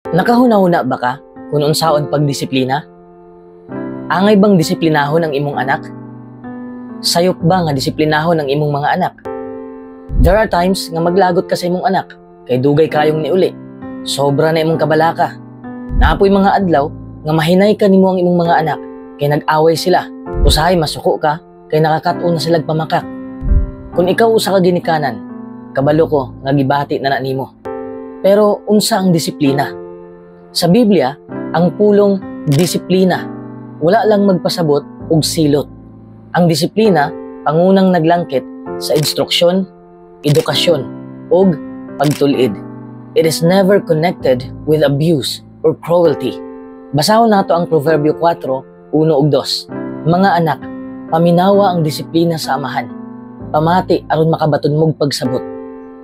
Nakahuna-huna ba ka kung unsaon pagdisiplina? Angay bang disiplinahon ang imong anak? Sayop ba nga disiplinahon ang imong mga anak? There are times nga maglagot ka sa imong anak kay dugay kayong niuli. Sobra na imong kabalaka. Naa poy mga adlaw nga mahinay ka nimo ang imong mga anak kay nag-away sila. Usahay masuko ka kay nakakat-on na silag pamakak. Kung ikaw usa ka ginikanan, kabalo ko nga gibati na na nimo. Pero unsa ang disiplina? Sa Biblia, ang pulong disiplina wala lang magpasabot og silot. Ang disiplina pangunang naglangkit sa instruksyon, edukasyon ug pagtulid. It is never connected with abuse or cruelty. Basahon nato ang Proverbio 4, 1 ug 2. "Mga anak, paminawa ang disiplina sa amahan. Pamati aron makabaton mog pagsabot.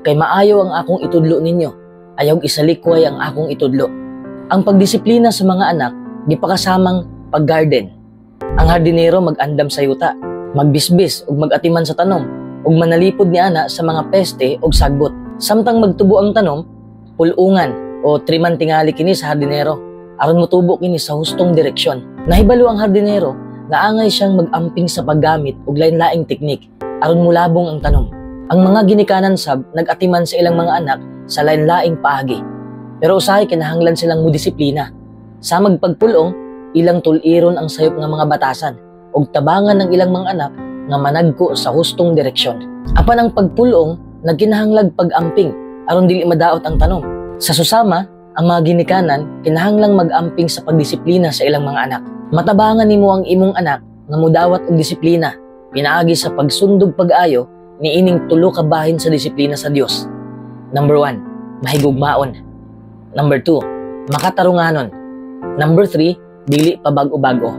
Kay maayo ang akong itudlo ninyo, ayaw isalikway ang akong itudlo." Ang pagdisiplina sa mga anak gipakasamang paggarden. Ang hardinero mag-andam sa yuta, magbisbis ug mag-atiman sa tanom, ug manalipod ni ana sa mga peste ug sagbot. Samtang magtubo ang tanom, pul-ungan o triman tingali kini sa hardinero aron motubo kini sa hustong direksyon. Nahibalo ang hardinero nga angay siyang mag-amping sa paggamit og lain-laing teknik aron mulabong ang tanom. Ang mga ginikanan sab nag-atiman sa ilang mga anak sa lain-laing paagi. Pero usahay kinahanglan silang mudisiplina. Sa magpagpulong, ilang tuliron ang sayop nga mga batasan ug tabangan ng ilang mga anak nga managko sa hustong direksyon. Apan ang pagpulong nagkinahanglag pag-amping aron dili madaot ang tanom. Sa susama, ang mga ginikanan kinahanglang mag-amping sa pagdisiplina sa ilang mga anak. Matabangan nimo ang imong anak nga mudawat og disiplina pinaagi sa pagsundog pag-ayo niining tulo ka bahin sa disiplina sa Dios. Number 1, mahigugmaon. Number 2, makatarunganon. Number 3, dili pabag-o-bag-o.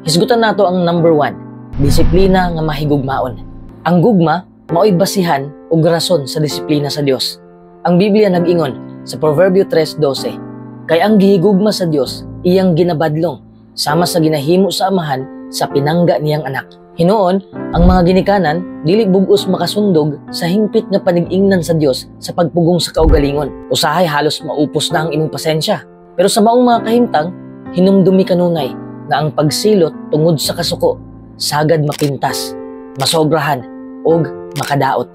Hisgutan nato ang number 1, disiplina nga mahigugmaon. Ang gugma mao'y basihan ug rason sa disiplina sa Dios. Ang Biblia nag-ingon sa Proverbio 3:12, "Kay ang gihigugma sa Dios iyang ginabadlong, sama sa ginahimo sa amahan sa pinangga niyang anak." Hinuon, ang mga ginikanan dili bug-os makasundog sa hingpit nga panig-ingnan sa Dios sa pagpugong sa kaugalingon. Usahay halos maupos na ang imong pasensya. Pero sa maong mga kahimtang, hinumdumi kanunay nga ang pagsilot tungod sa kasuko sagad mapintas, masobrahan ug makadaot.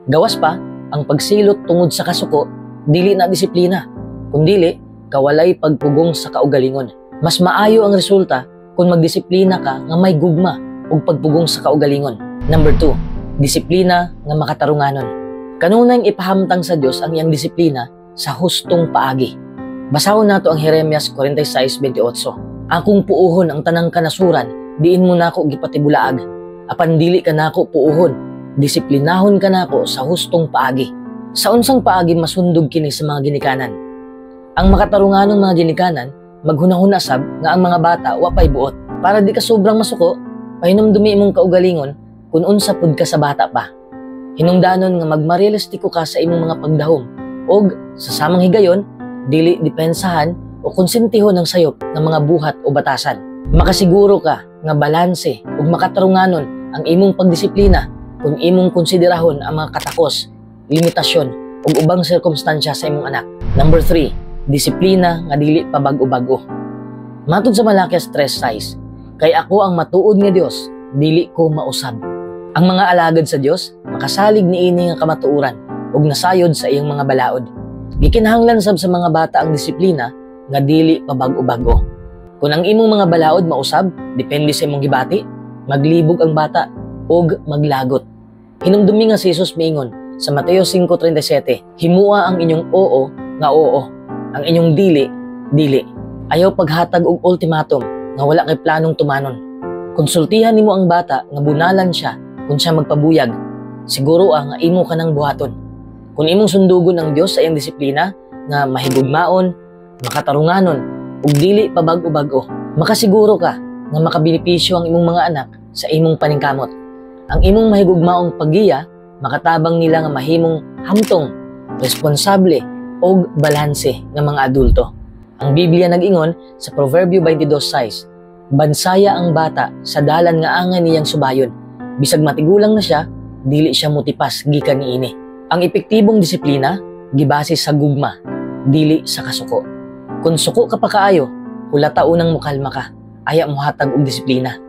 Gawas pa, ang pagsilot tungod sa kasuko dili na disiplina, kundili kawalay pagpugong sa kaugalingon. Mas maayo ang resulta kung magdisiplina ka nga may gugma ug pagpugong sa kaugalingon. Number 2, disiplina nga makatarunganon. Kanunayng ipahamtang sa Dios ang iyang disiplina sa hustong paagi. Basahon nato ang Jeremias 46:28. "Akong puohon ang tanang kanasuran, diin mo nako gipatibulaag. Apan dili ka nako puohon, disiplinahon ka nako sa hustong paagi." Sa unsang paagi masundog kini sa mga ginikanan? Ang makatarunganong mga ginikanan maghunahuna sab nga ang mga bata wa pay buot. Para di ka sobrang masuko, pahinumdumi imong kaugalingon kung unsa pud ka sa bata pa. Hinungdanon nga magmarealistiko ka sa imong mga pagdahom og sa samang higayon dili depensahan o konsentihon ang sayop ng mga buhat o batasan. Makasiguro ka nga balanse ug makatarunganon ang imong pagdisiplina kung imong konsiderahon ang mga katakos, limitasyon ug ubang sirkumstansya sa imong anak. Number 3, disiplina nga dili pabag-o-bag-o. Matod sa Malakias 3:6, "Kay ako ang matuod nga Dios, dili ko mausab." Ang mga alagad sa Dios makasalig niini nga kamatuoran ug nasayod sa iyang mga balaod. Gikinahanglan sab sa mga bata ang disiplina nga dili pabag-o-bag-o. Kung ang imong mga balaod mausab, depende sa imong gibati, maglibog ang bata ug maglagot. Hinumdumi nga si Jesus miingon sa Mateo 5:37, "Himua ang inyong oo nga oo, ang inyong dili, dili." Ayaw paghatag og ultimatum nga wala kay planong tumanon. Konsultihan nimo ang bata nga bunalan siya kung siya magpabuyag. Siguro ang nga imo ka nang buhaton. Kung imong sundugon ang Dios sa iyang disiplina nga mahigugmaon, makatarunganon ug dili pabag-o-bag-o, makasiguro ka nga makabenepisyo ang imong mga anak sa imong paningkamot. Ang imong mahigugmaong paggiya makatabang nila nga mahimong hamtong, responsable ug balanse nga mga adulto. Ang Biblia nag-ingon sa Proverbio 22:6, "Bansaya ang bata sa dalan nga angay niyang subayon. Bisag matigulang na siya, dili siya mutipas gikan niini." Ang epektibong disiplina gibase sa gugma, dili sa kasuko. Kung suko ka pa kaayo, hulata unang mukalma ka, aya muhatag og disiplina.